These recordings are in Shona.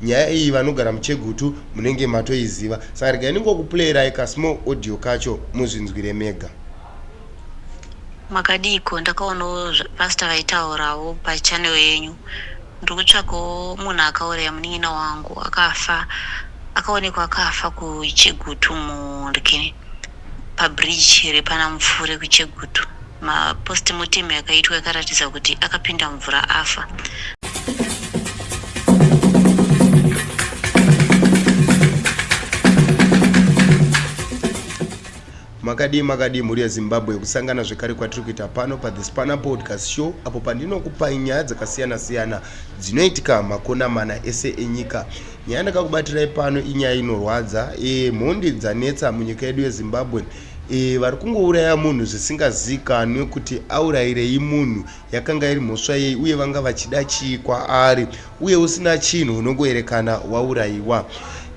Nyaya iyi vanogara muChegutu munenge matoiziva saka regai ndingokuplayirai kasmall audio kacho muzvinzwire mega. Makadiiko ndakaonawo pastor vaitaurawo pachannel yenyu ndiri kutsvakawo munhu akauraya munin'ina wangu akafa akaonekwa akafa kuchegutu murikini pabridge repana mupfure kuchegutu mapostmortem yakaitwa yakaratidza kuti akapinda mvura afa. Makadii makadii mhuri yeZimbabwe kusangana zvekare kwatiri kuita pano paThe Spanner Podcast Show apo pandinokupai nyaya dzakasiyana siyana dzinoitika makona mana ese enyika. Nyaya ndakakubatirai pano inyaya inorwadza e, mhondi dzanetsa munyika yedu yeZimbabwe e, vari kungouraya munhu zvisingazikanwe kuti aurayirei munhu yakanga iri mhosva yei uye vanga vachida chii kwaari uye usina chinhu unongoerekana waurayiwa.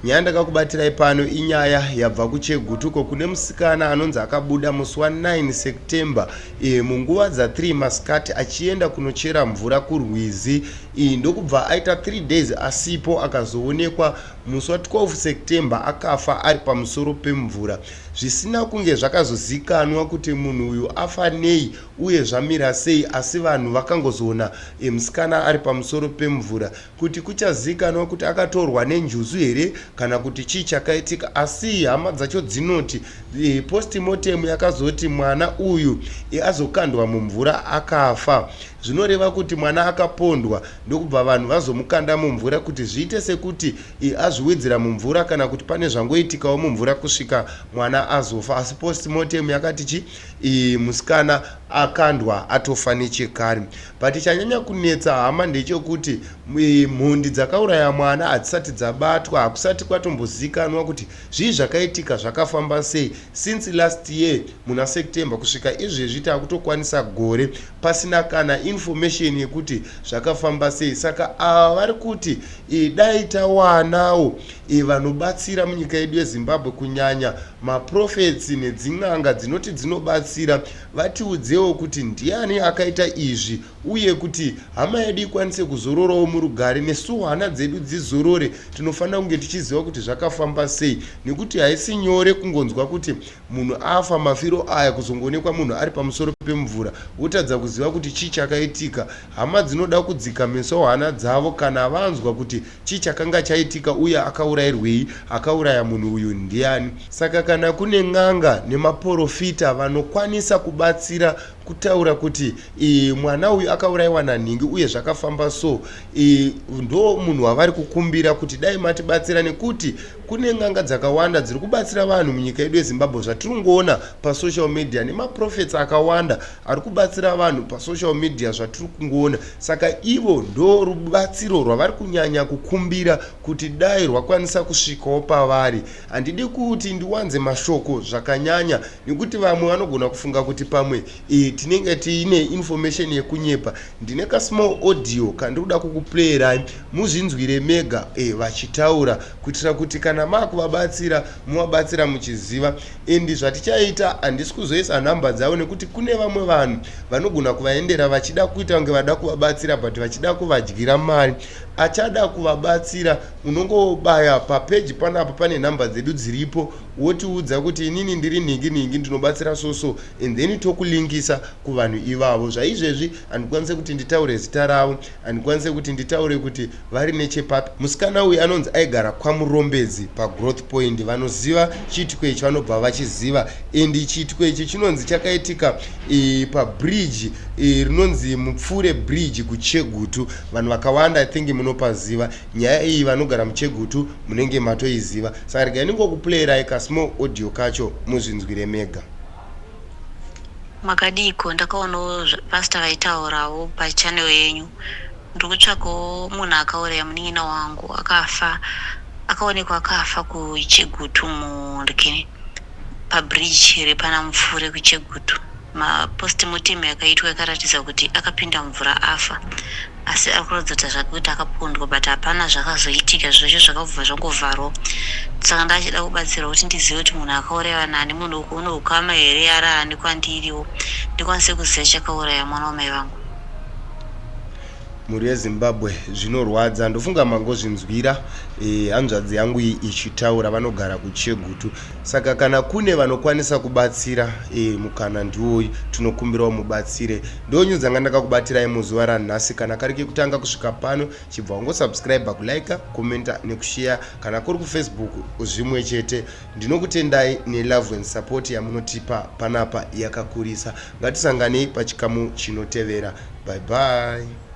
Nyaya ndakakubatirai pano inyaya yabva kuChegutu uko kune musikana anonzi akabuda musi wa 9 September e, munguva dza 3 masikati achienda kunochera mvura kurwizi e, ndokubva aita 3 days asipo akazoonekwa musi wa 12 September akafa ari pamusoro pemvura zvisina kunge zvakazozikanwa kuti munhu uyu afa nei uye zvamira sei asi vanhu vakangozoona e, musikana ari pamusoro pemvura kuti kuchazikanwa kuti akatorwa nenjuzu here kana kuti chii chakaitika asi hama dzacho dzinoti e, postmortem yakazoti mwana uyu e, azokandwa mumvura akafa zvinoreva kuti mwana akapondwa ndokubva vanhu vazomukanda mumvura kuti zviite sekuti e, azviwedzera mumvura kana kuti pane zvangoitikawo mumvura kusvika mwana azofa asi postmortem yakati chi e, musikana akandwa atofa nechekare but chanyanya kunetsa hama ndechekuti e, mhondi dzakauraya mwana hadzisati dzabatwa hakusati kwatombozikanwa kuti zvii zvakaitika zvakafamba sei since last year muna September kusvika izvezvi takutokwanisa gore pasina kana information yekuti zvakafamba sei saka ava vari kuti e, dai tawanawo e, vanobatsira munyika yedu yeZimbabwe kunyanya maprofets nedzin'anga dzinoti dzinobatsira vatiudzewo kuti ndiani akaita izvi uye kuti hama yedu ikwanise kuzororawo murugare nesuwo hana dzedu dzizorore tinofanira kunge tichiziva kuti zvakafamba sei nekuti haisi nyore kungonzwa kuti munhu afa mafiro aya kuzongoonekwa munhu ari pamusoro pemvura wotadza kuziva kuti chii chakaitika hama dzinoda kudzikamisawo hana dzavo kana vanzwa kuti chii chakanga chaitika uye akaurayirwei akauraya munhu uyu ndiani saka kana kune n'anga nemaporofita vanokwanisa kubatsira kutaura kuti e, mwana uyu akaurayiwa nanhingi uye zvakafamba so e, ndo munhu wavari kukumbira kuti dai matibatsira nekuti kune n'anga dzakawanda dziri kubatsira vanhu munyika yedu yeZimbabwe zvatiri kungoona pasocial media nemaprofets akawanda ari kubatsira vanhu pasocial media zvatiri kungoona saka ivo ndo rubatsiro rwavari kunyanya kukumbira kuti dai rwakwanisa kusvikawo pavari handidi kuti ndiwanze mashoko zvakanyanya nekuti vamwe vanogona kufunga kuti pamwe e, tinenge tiine information yekunyepa ndine kasmall audio kandiri kuda kukuplayirai muzvinzwire mega e, vachitaura kuitira kuti kana makuvabatsira muvabatsira muchiziva and zvatichaita handisi kuzoisa nhamba dzavo nekuti kune vamwe vanhu vanogona kuvaendera vachida kuita kunge vada kuvabatsira but vachida kuvadyira mari achada kuvabatsira unongobaya papeji panapa pane nhamba dzedu dziripo wotiudza kuti inini ndiri nhingi nhingi ndinobatsira soso and then tokulinkisa kuvanhu ivavo zvaizvezvi handikwanise kuti nditaure zita ravo handikwanise kuti nditaure kuti vari nechepapi musikana uyu anonzi aigara kwaMurombedzi pagrowth point vanoziva chiitiko ichi vanobva vachiziva and chiitiko ichi chinonzi chakaitika e, pabridge e, rinonzi Mupfure Bridge kuChegutu vanhu vakawanda I think munopaziva nyaya iyi vanogara muChegutu munenge matoiziva saka regai ndingokuplayirai kasmall audio kacho muzvinzwire mega. Makadiiko ndakaonawo pastor vaitaurawo pachannel yenyu ndiri kutsvakawo munhu akauraya munin'ina wangu akafa akaonekwa akafa kuChegutu murikini pabridge repana mupfure kuChegutu mapostmortem yakaitwa yakaratidza kuti akapinda mvura afa asi ari kuratidza kuti zvake kuti akapondwa but hapana zvakazoitika zvozvo zvakabva zvangovharwa saka ndachida kubatsirwa kuti ndizive kuti munhu akauraiwa nani munhu une ukama here ari ani kwandiriwo ndikwanise kuziva chakauraya mwana wamai vangu. Mhuri yeZimbabwe zvinorwadza ndofunga mangozvinzwira e, hanzvadzi yangu iyi ichitaura vanogara kuChegutu saka kana kune vanokwanisa kubatsira e, mukana ndiwoyu tinokumbirawo mubatsire. Ndonyudza nga ndakakubatirai muzuva ranhasi kana kari kekutanga kusvika pano chibva wangosubscribe kulike commenta nekushiya kana kuri kuFacebook zvimwe chete. Ndinokutendai nelove and support yamunotipa panapa yakakurisa. Ngatisanganei pachikamu chinotevera. Bye bye.